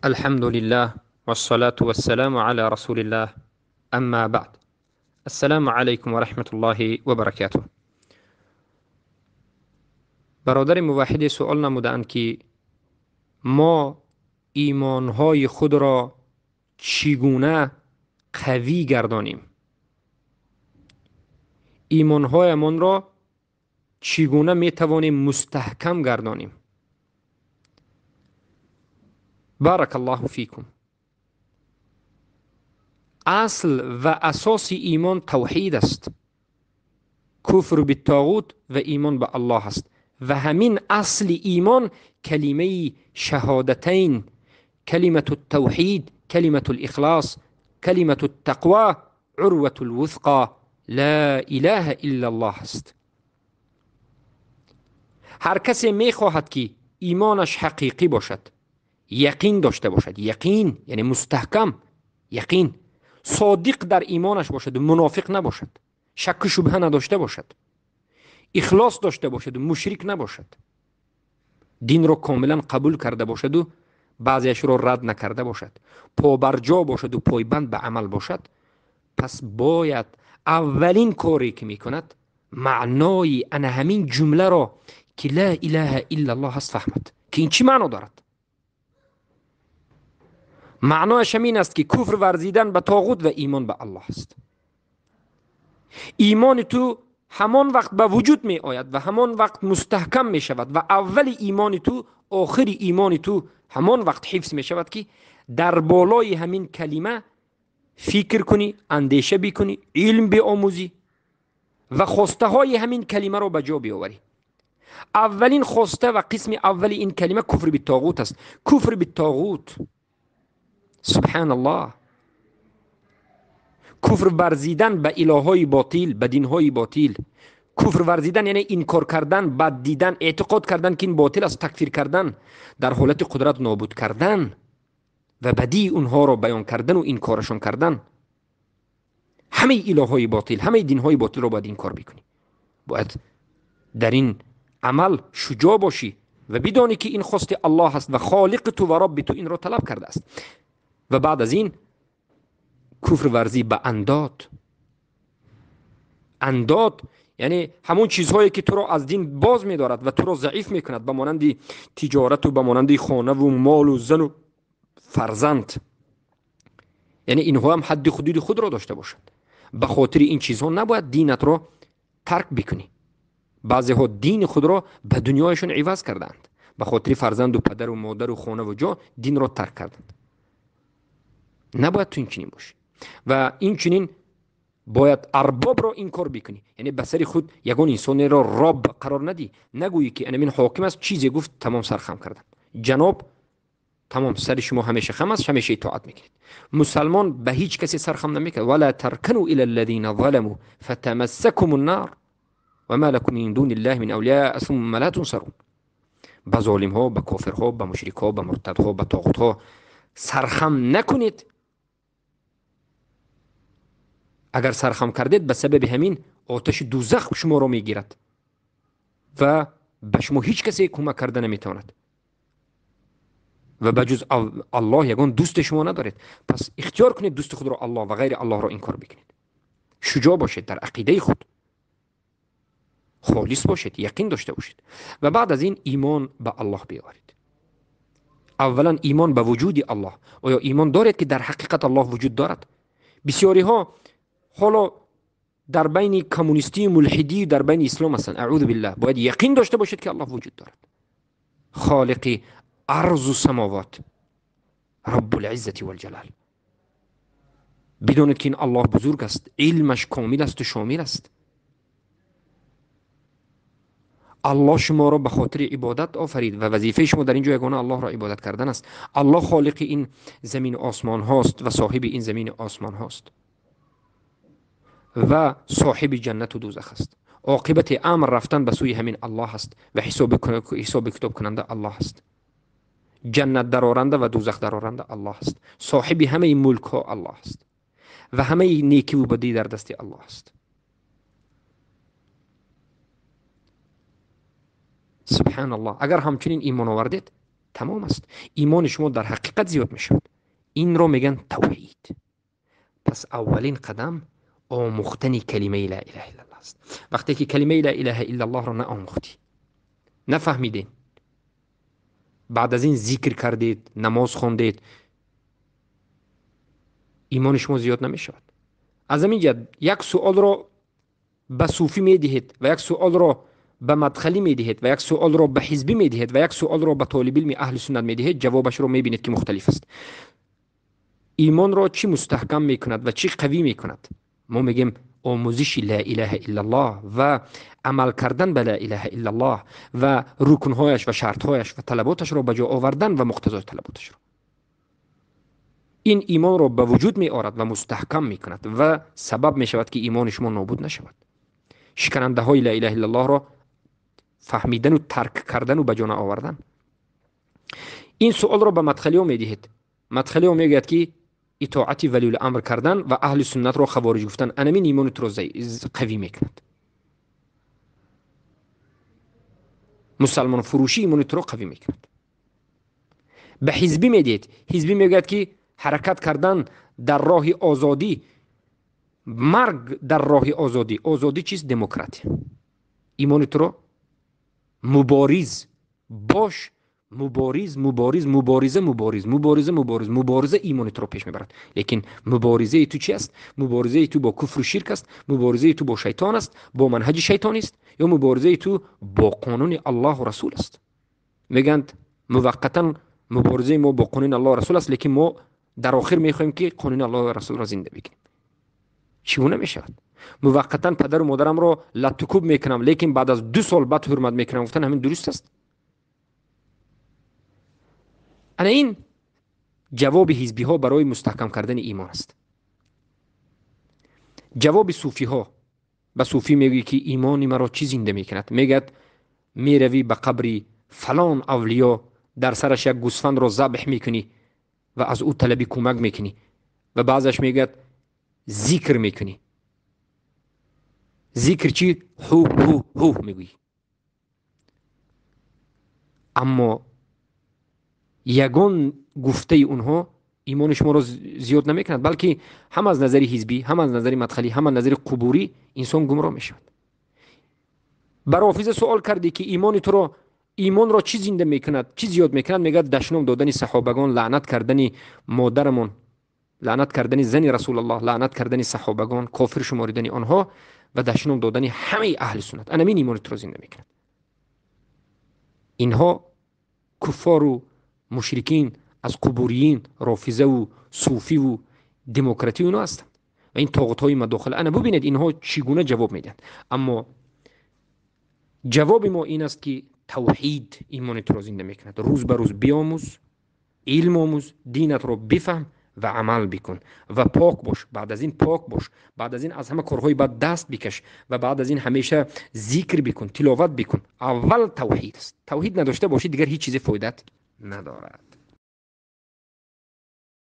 الحمد لله والصلاة والسلام على رسول الله اما بعد. السلام علیکم و رحمت الله و برکاته. برادر موحد سؤال نمودند که ما ایمانهای خود را چگونه قوی گردانیم، ایمانهایمان را چگونه میتوانیم مستحکم گردانیم. بارک الله فیکم. اصل و اساس ایمان توحید است، کفر بالطاغوت و ایمان به الله است و همین اصل ایمان کلمه شهادتین، کلمة التوحید، کلمة الاخلاص، کلمة التقوی، عروة الوثقى، لا اله الا الله است. هر کسی میخواهد که ایمانش حقیقی باشد، یقین داشته باشد، یقین یعنی مستحکم، یقین صادق در ایمانش باشد، منافق نباشد، شک و شبهه نداشته باشد، اخلاص داشته باشد و مشرک نباشد، دین را کاملا قبول کرده باشد و بعضیش را رد نکرده باشد، پابرجا باشد و پایبند به عمل باشد، پس باید اولین کاری که میکند معنای انا همین جمله را که لا اله الا الله است فهمد که این چی معنا دارد. معنایش همین است که کفر ورزیدن به طاغوت و ایمان به الله است. ایمان تو همان وقت به وجود می آید و همان وقت مستحکم می شود و اول ایمان تو آخر ایمان تو همان وقت حفظ می شود که در بالای همین کلمه فکر کنی، اندیشه بکنی، علم بیاموزی و خواسته های همین کلمه را به جا بیاوری. اولین خواسته و قسم اول این کلمه کفر بالطاغوت است. کفر بالطاغوت، سبحان الله، کفر ورزیدن به الههای باطل، به دینهای باطل. کفر ورزیدن یعنی انکار کردن، بد دیدن، اعتقاد کردن که این باطل است، تکفیر کردن، در حالت قدرت نابود کردن و بدی اونها را بیان کردن و انکارشون کردن. همه الههای باطل، همه دینهای باطل را باید انکار بکنی. باید در این عمل شجاع باشی و بدانی که این خواست الله است و خالق تو و رب تو این را طلب کرده است. و بعد از این کفر ورزی به انداد. انداد یعنی همون چیزهایی که تو را از دین باز می‌دارد و تو را ضعیف می‌کند، به مانند تجارت و به مانند خانه و مال و زن و فرزند. یعنی اینها هم حد حدود خود را داشته باشد. به خاطر این چیزها نباید دینت را ترک بکنی. بعضی ها دین خود را به دنیایشون عوض کردند، به خاطر فرزند و پدر و مادر و خانه و جا دین را ترک کردند. نباید تو این چنین باشی و این چنین باید ارباب را انکار بکنی، یعنی به سر خود یگان انسانی را رب قرار ندی، نگویی که انا من حاکم است، چیزی گفت تمام سر خم کردم، جناب تمام سر شما همیشه خم است، همیشه اطاعت میکنید. مسلمان به هیچ کسی سر خم نمیکند. ولا ترکنوا الى الذين ظلموا فتمسكم النار وما لكم من دون الله من اولیاء ثم لا تنصرون. به ظالم ها، به کافرها، به مشرک ها، به مرتدها، به طاغوت ها سرخم نکنید. اگر سرخم کردید به سبب همین آتش دوزخ شما را میگیرد و به شما هیچ کسی کمک کرده نمیتواند و بجز الله یگان دوست شما ندارید. پس اختیار کنید دوست خود را الله و غیر الله را انکار بکنید. شجاع باشید در عقیده خود، خالص باشید، یقین داشته باشید و بعد از این ایمان به الله بیاورید. اولا ایمان به وجود الله. آیا ایمان دارید که در حقیقت الله وجود دارد؟ بسیاری ها حالا در بین کمونیستی ملحدی در بین اسلام هستند. اعوذ بالله. باید یقین داشته باشید که الله وجود دارد، خالق ارض و سماوات، رب العزة والجلال. بدونید که این الله بزرگ است، علمش کامل است و شامل است. الله شما را به خاطر عبادت آفرید و وظیفه شما در اینجا یگانه الله را عبادت کردن است. الله خالق این زمین آسمان هاست و صاحب این زمین آسمان هاست و صاحب جنت و دوزخ است. عاقبت امر رفتن به سوی همین الله است و حساب کتاب کننده الله است. جنت درآرنده و دوزخ درآرنده الله است. صاحب همه ملک ها الله است و همه نیکی و بدی در دست الله است. سبحان الله. اگر همچنین ایمان آوردید Тамом аст. Имони шумо дар ҳақиқат зиёд мешавад. Инро мегӯянд тавҳид. Пас аввалин қадам омӯхтани калимаи ла илаҳа иллаллоҳ аст. Вақте ки калимаи ла илаҳа иллаллоҳро наомӯхтӣ, нафаҳмидед, баъд аз ин зикр кардед, намоз хондед, имони шумо зиёд намешавад. Аз ҳамин ҷиҳат як суолро ба суфӣ медиҳед ва як суолро ба мадхалӣ медиҳед ва як суолро ба ҳизбӣ медиҳед ва як суолро ба толибилми аҳли суннат медиҳед, ҷавобашро мебинед ки мухталиф аст. Имонро чӣ мустаҳкам мекунад ва чӣ қавӣ мекунад? Мо мегӯем омӯзиши ла илаҳа иллаллоҳ ва амал кардан ба ла илаҳа иллаллоҳ ва рукнҳояш ва шартҳояш ва талаботашро ба ҷо овардан ва муқтазои талаботашро. Ин имонро ба вуҷуд меорад ва мустаҳкам мекунад ва сабаб мешавад ки имони шумо нобуд нашавад. Шиканандаҳои ла илаҳа иллаллоҳро фаҳмидану тарк кардану ба ҷо наовардан. Ин суолро ба мадхалиҳо медиҳед. Мадхалиҳо мегӯяд ки итоати валиюламр кардан ва аҳли суннатро хавориҷ гуфтан анамин имони туро қавӣ мекунад. Мусалмонфурӯшӣ имони туро қавӣ мекунад. Ба ҳизбӣ медиҳед. Ҳизбӣ мегӯяд ки ҳаракат кардан дар роҳи озодӣ, марг дар роҳи озодӣ. Озодӣ чист? Демократия. Имони туро мубориз бош, мубориз, мубориз, мубориза, мубориз, мубориза, мубориз, мубориза имони туро пеш мебарад. Лекин муборизаи ту чи аст? Муборизаи ту бо куфру ширк аст, муборизаи ту бо шайтон аст, бо манҳаҷи шайтонист, ё муборизаи ту бо қонуни Аллоҳу Расул аст? Мегӯянд муваққатан муборизаи мо бо қонуни Аллоҳу Расул аст, лекин мо дар охир мехоҳем ки қонуни Аллоҳу Расулро зинда бикунем. Чӣ гуна мешавад? Муваққатан падару модарамро латтукуб мекунам, лекин баъд аз 2 сол баъд ҳурмат мекунам. Гуфтан ҳамин дуруст аст? Ана ин ҷавоби ҳизбиҳо барои мустаҳкам кардани имон аст. Ҷавоби суфиҳо. Ба суфӣ мегӯӣ ки имони маро чӣ зинда мекунад? Мегӯяд меравӣ ба қабри фалон авлиё, дар сараш як гӯсфандро забҳ мекунӣ ва аз ӯ талаби кӯмак мекунӣ. Ва баъзаш мегӯяд зикр мекунӣ. Зикр чӣ? Ҳу ҳу ҳу мегӯӣ. Аммо ягон гуфтаи онҳо имони шуморо зиёд намекунад, балки ҳам аз назари ҳизбӣ, ҳам аз назари мадхалӣ, ҳам аз назари қубурӣ инсон гумроҳ мешавад. Ба рофиза суол кардӣ ки имони туро, имонро чӣ зинда мекунад, чӣ зиёд мекунад? Мегӯяд дашном додани саҳобагон, лаънат кардани модарамон, лаънат кардани зани Расулаллоҳ, лаънат кардани саҳобагон, кофир шуморидани онҳо ва дашном додани ҳамаи аҳли суннат. Анамин имони туро зинда мекунад. Инҳо куффору мушрикин аз қубуриин, рофизаву суфиву демократию инҳо ҳастанд ва ин тоғутҳои мадохила. Ана бубинед инҳо чӣ гуна ҷавоб медиҳанд. Аммо ҷавоби мо ин аст ки тавҳид имони туро зинда мекунад. Рӯз ба рӯз биомӯз, илм омӯз, динатро бифаҳм ва амал бикун ва пок бош. Баъд аз ин пок бош, баъд аз ин аз ҳама корҳои бад даст бикаш ва баъд аз ин ҳамеша зикр бикун, тиловат бикун. Аввал тавҳид аст. Тавҳид надошта бошӣ, дигар ҳеҷ чизе фоидат надорад.